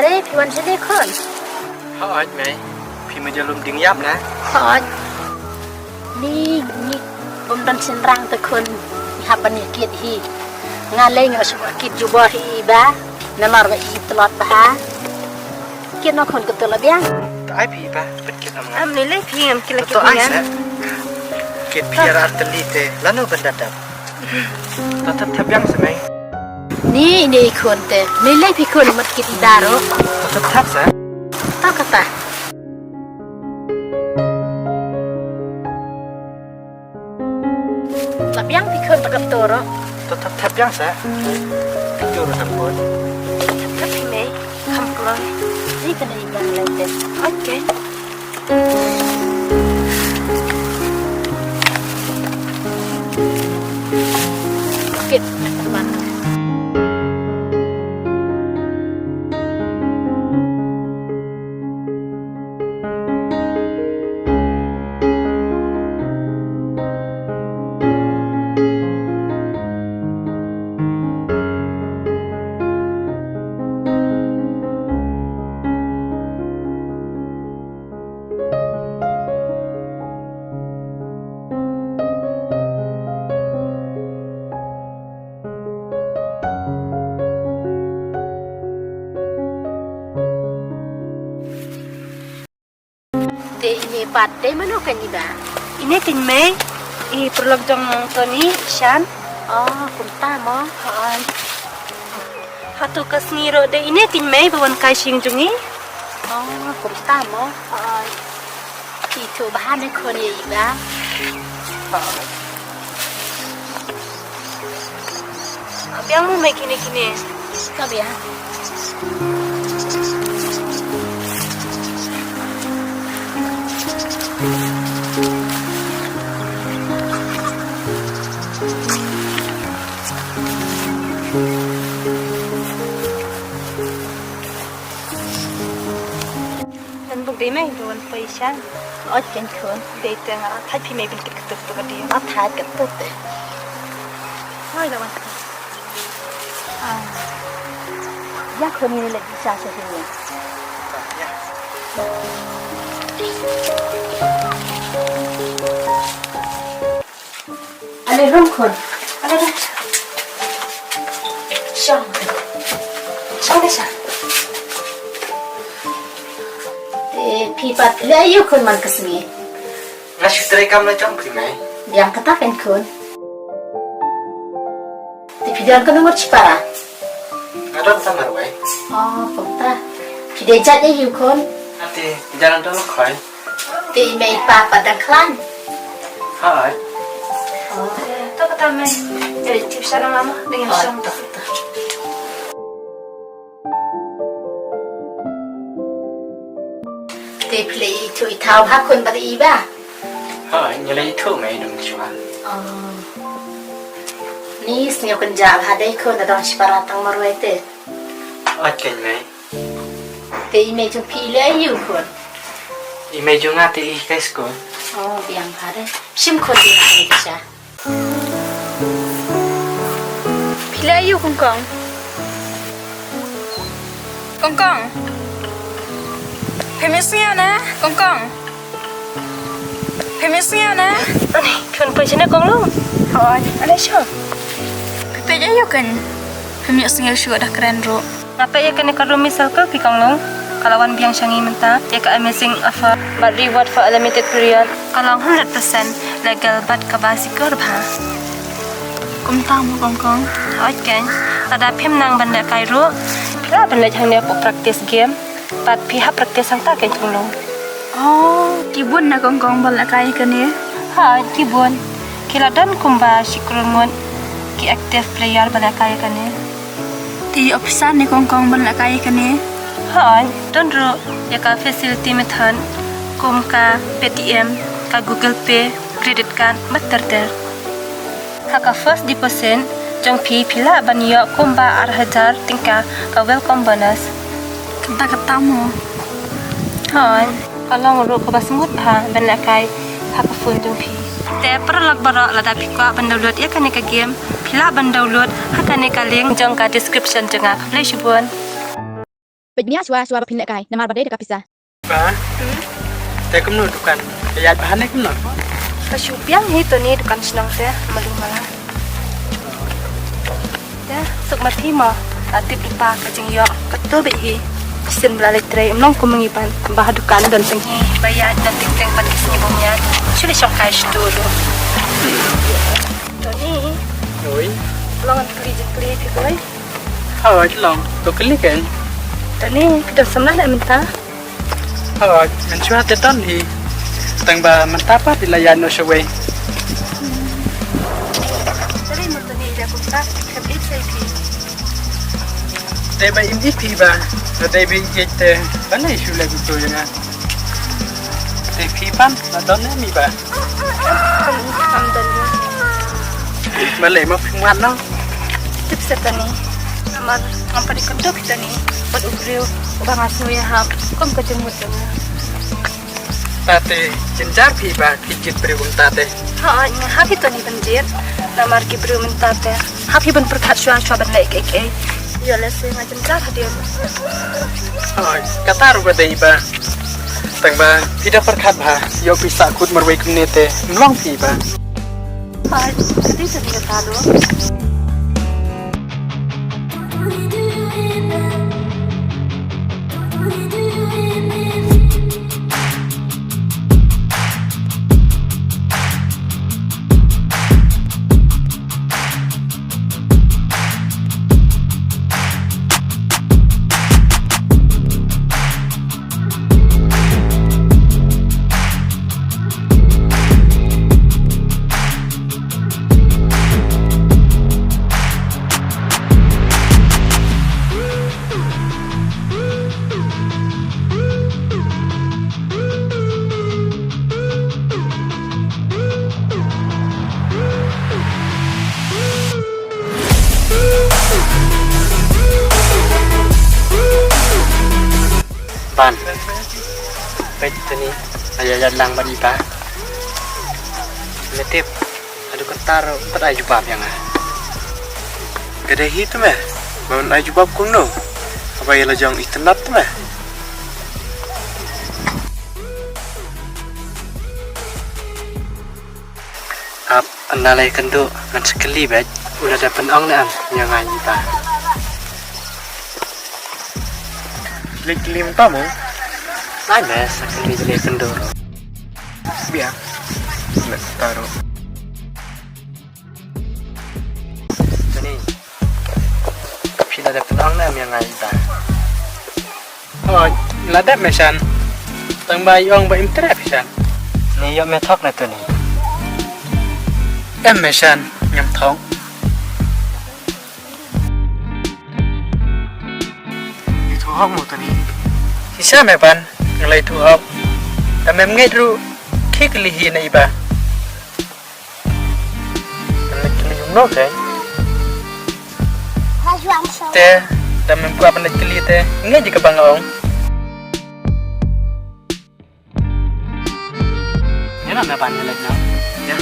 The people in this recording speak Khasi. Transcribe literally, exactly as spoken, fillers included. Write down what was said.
Re, phi wan shane khun? Hooid mei. Phi me da lum ding ïap na? Hooid. Ni, ni bym don shynrang te khun. Hap ban ïa kit hi. Nga lei nga shu kit jubor hi i Bah. Namar ba i tlot bha. Kit noh khun, kato la biang. To ai phi i Bah, pynïakit noh ma nga. Am, ni lei phi ngam kit la kit. To ai biang. Kit phi ar tylli te. Lano ban da dap. To thep thep biang sa mei. Ni, ni khun te. Ni lei phi khun, mut kit i Bah ruh. To thep thep sa. To kata. La biang phi khun, ta kato ruh. To thep thep biang sa. Phi jur sa pun. Thep thep phi mei. Kham kloi. Ni kane i Bah lei te. Okay. Te ine pat te mano kane i Bah? Ine kane mei, i paralok jong Tony, Shan. Oh, kumta mo. Hooid. Hato ka sngi ruh de ine kane mei ba wan kai sha ïing jong ngi. Oh, kumta mo. Hooid. Ki tu bahan ne khun ïa i Bah. Hooid. Ka biang mo mei kine kine. Ka biang. Ngan buk dei mei, ba wan poi sha. Ot kein khun. Dei te nga thait phi mei ban kit katup tu ka dei. Nga thait katup te. Hoi la wan. Ah. Ïa khun ngi leit sha sha sha. Ale rung khun. Ale rung. Shong. Shong de sha. Te phi pat phi la ïoh khun man ka sngi. Nga shu trei kam la jong phi mei. Biang kata kein khun. Te phi don kano ngut shipara? Nga don tang marwei. Oh, kumta. Phi dei jait aïu khun? Ate, phi dei don khoi. Te i mei i pa pat dang khlaiñ? Hooid. Oh. To kata mei. Te tip sha nga ma, dang ïa shong. To, to. Te phi la ithuh ithaw ha khun bad i Bah? Hooid, ngi la ithuh mei dum shuwa. Oh. Ni sngew kynjah bha dei khun, da don shipara tang marwei te. Ot kein mei. Te i mei jong phi i leh aïu khun? I mei jong nga te i hikai skul. Oh, biang bha dei. Shim khun, biang bha dei sha. Phi leh aïu Kongkong? Kongkong. Phim ïohsngew ne Kongkong? Phim ïohsngew ne? Ani, phi wan poi shane Konglung? Hooid. Ale shuh. Phi peit aïu kein? Phim ïohsngew shuh da kren ruh. Nga peit ïa kane ka Rumi Circle phi Konglung. Ka la wan biang sha ngi mynta ïa ka amazing offer bad reward for a limited period. Ka long hundred percent legal bad kaba secure bha. Kumta mo Kongkong. Hooid kein. Lada phim nang ban lehkai ruh, phi lah ban leit hangne hapoh practice game. Bad phi hap practice hangta kein Konglung. Oh, ki bun na Kongkong ban lehkai kane? Hooid, ki bun. Ki la don kumba shi klur ngut ki active player ba lehkai kane. Te ïoh pisa ne Kongkong ban lehkai kane? Hooid, don ruh ïa ka facility method kum ka Paytm, ka Google Pay, credit card bad ter ter. Ha ka first deposit jong phi, phi lah ban ïoh kumba ar hajar tyngka ka welcome bonus. Kata kata mo. Hooid, ka long ruh kaba smooth bha ban lehkai ha ka phone jong phi. Te paralok baroh, lada phi kwah ban download ïa kane ka game, phi lah ban download ha kane ka link jong ka description jong nga. Khublei shibun. Nia shuwa shuwa ba phin lehkai namar ba dei da ka pisa. Ba. Te kumno dukan? Ka ïaid bha ne kumno? Ka shu biang hi Tony, dukan shnong te malu mala. Te suk ma phi mo, la tip lypa ka jingïoh. Kato beit hi. Sien ba la leit trei, ym long kum ngi ban ba ha dukan don teng hi. Ba ïaid don teng teng ban ki sngi bym ïaid. Shu leit shongkai shuh tu. Tony. Oi. Long ngan kylli jingkylli phi koi. Hooid, long. To kylli kein. Tony, phi don samla ne mynta? Hooid, mynshuwa te don hi. Tang ba mynta pat phi la ïaid noh shawei. Tony, mynta ni ïa kumta, phi ïeit sa ïa phi. Dei ba im ïeit phi ba, dei ba im ïeit te, balei shu leh kumto ïa nga? Te phi pat la don ne em i ba? Am, am don. Balei ma phi mat noh? Tip sa Tony. Namar ngam pat dei kynduh Tony bad u briew uba nga sngew ïahap kum ka jingmut jong nga. Ta te jynjar phi ba phi jied briew kumta te. Ha, nga hap hi Tony ban jied. Namar ki briew mynta te hap hi ban pyrkhat shuwa shuwa ban leh kiei kiei. Ïoh lehse nga jynjar hadien. Hooid, kata ruh ba dei ba. Tang ba phi da pyrkhat bha, ïoh phi sahkut marwei kumne te ym long phi ba. Hooid, ka dei sa phi kata ruh. Ban. Peit Tony, nga ïa ïaid lang bad i ba. Me tip, haduh katta ruh um pat ai jubab ïa nga. Ka dei hi te me, ba un ai jubab kumno? Haba ïa la jong itynnad te me. Ap, ynda la ïakynduh ngan sa kylli beit, u la dep pynong ne em ïa nga ïa i ba. Leit kylli mynta mo? Ai me, sa kylli, la ïakynduh. Biang. Leit mynta ruh. Tony, phi la dep pynong ne em ïa nga ïa i ba? Hooid, la dep me shan. Tang ba i ong ba im treh phi shan. Ne ïoh me thok ne Tony? Em me shan, ngam thok. Ithuh hok mo Tony? Shisha me Ban, nga la ithuh hok. Tang mem ngeit ruh, khie kylli hi na i ba. Ban leit kylli kumno te? Te, da mem kwah ban leit kylli te, ngeit ïa kaba nga ong. Ïa na me Ban, ïa leit na. Ïa.